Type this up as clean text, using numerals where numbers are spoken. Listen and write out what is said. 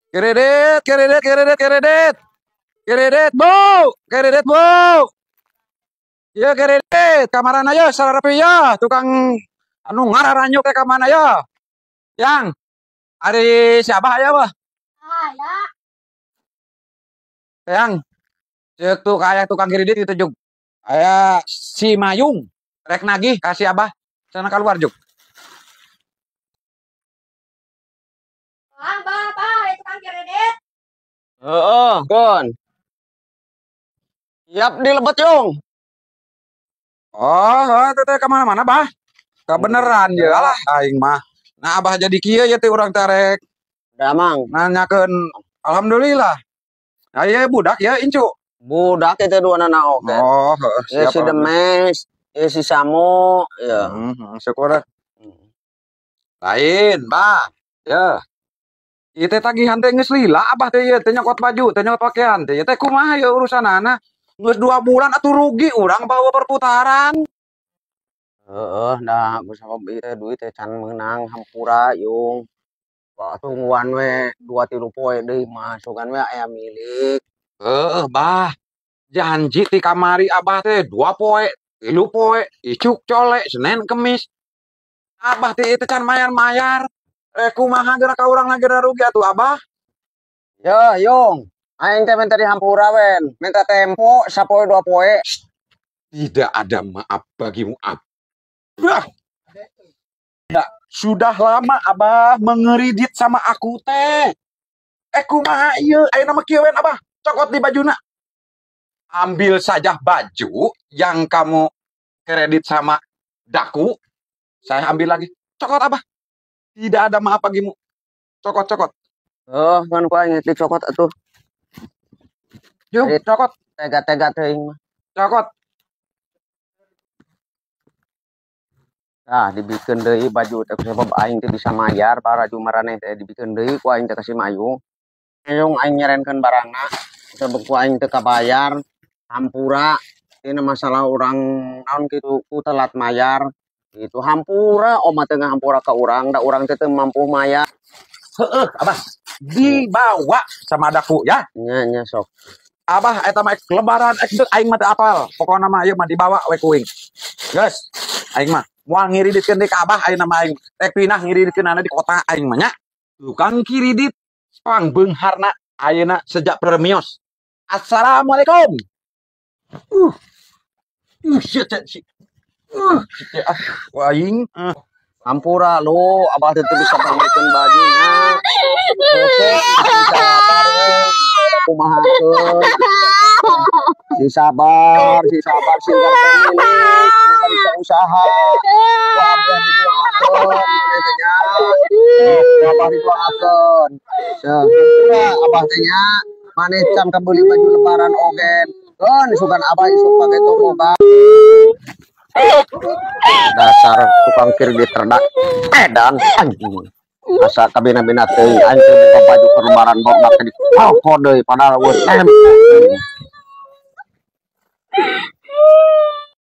Kredit, kredit, kredit, kredit. Kredit, Bu. Kredit, Bu. Ya kredit, kamaran aja sarapi ya, tukang anu ngararanyo ke kamana ya. Yang ari siapa aya bah? Aya. Yang cek tuh kayak tukang kredit itu juk. Aya si Mayung rek nagih kasih abah sana keluar juk. Ah, Bapak, itu tukang kredit. Heeh, kon. Siap dilebet, Yung. Oh, itu teh kemana-mana, Bah? Kebeneran ya lah aing mah. Nah, abah jadi kieu ya teh urang tarek. Damang. Nanyakeun alhamdulillah. Nah, iya budak ya incu. Budak itu dua nana oke. Oh, heeh, Ya siap. si Demes, ya si Samo, ya. Syukur. Lain, Bah. Ya. Ieu teh tagihan teh geus lila abah teh ieu teh nyokot baju, teh nyokot pakaian teh. Ieu teh kumaha ya urusanana? Geus 2 bulan atuh rugi urang bawa perputaran. Heeh, nah bersama ieu teh duit teh can meunang hampura, Yung. Wah, tungguan we 2-3 poe deui mah sugan we aya milik. Heeh, Bah. Janji ti kamari abah teh 2 poe, 3 poe, icuk colek Senin Kemis. Abah teh itu can mayar-mayar. Kumaha geura ka urang lagi rugi atuh abah? Ya, Yung. Aing teh minta dihampura wen, minta tempo sapoe 2 poe. Tidak ada maaf bagimu, Abah. Ya, sudah lama abah mengeridit sama aku teh. Kumaha ieu? Ayeuna mah kieu wen abah, cokot di bajuna. Ambil saja baju yang kamu kredit sama daku. Saya ambil lagi. Cokot abah. Tidak ada maaf bagimu. Cokot, cokot. Oh, kan ku aing dicokot atuh. Yuk, cokot. Tega-tega teuing mah. Cokot. Nah, dibikeun deui baju teh sebab aing teh bisa mayar para maraneh teh dibikeun deui ku aing teh ka si Mayung. Mayung aing nyerenkeun barangna sebab ku aing teu kabayar. Hampura dina masalah urang naon kitu ku telat mayar. Itu hampura oma teh ngahampura ka urang da urang teh teu mampu mayar. Heeh, Abah. Dibawa sama daku ya. Nya nya sok. Abah eta mah lebaran ek deuk aing mah teu apal. Pokona mah ieu mah dibawa we kuing. Geus, aing mah moal ngiriditkeun deui ka abah ayeuna mah aing. Rek pindah ngiriditkeunana di kota aing mah nya. Tukang kiridit pang beungharna ayeuna sejak premios. Assalamualaikum. Shit, shit, shit. Shit, ah, aing. Hampura lu, abah teh bisa bangkitkeun bajunya. Oke, sabar we. Kumahakeun. Si sabar, si sabar, si pemilik, si bisa usaha. Ku abah didoakeun, maneh nya. Ku abah didoakeun. Hampura abah teh nya, maneh can kabeuli baju lebaran oge. Keun sugan abah isuk pake toboga. Dasar tukang kredit terdak edan anjing. Asa kabina-bina teuing aing teh buka baju keur lebaran barudak teh di deui padahal eueuh tempo.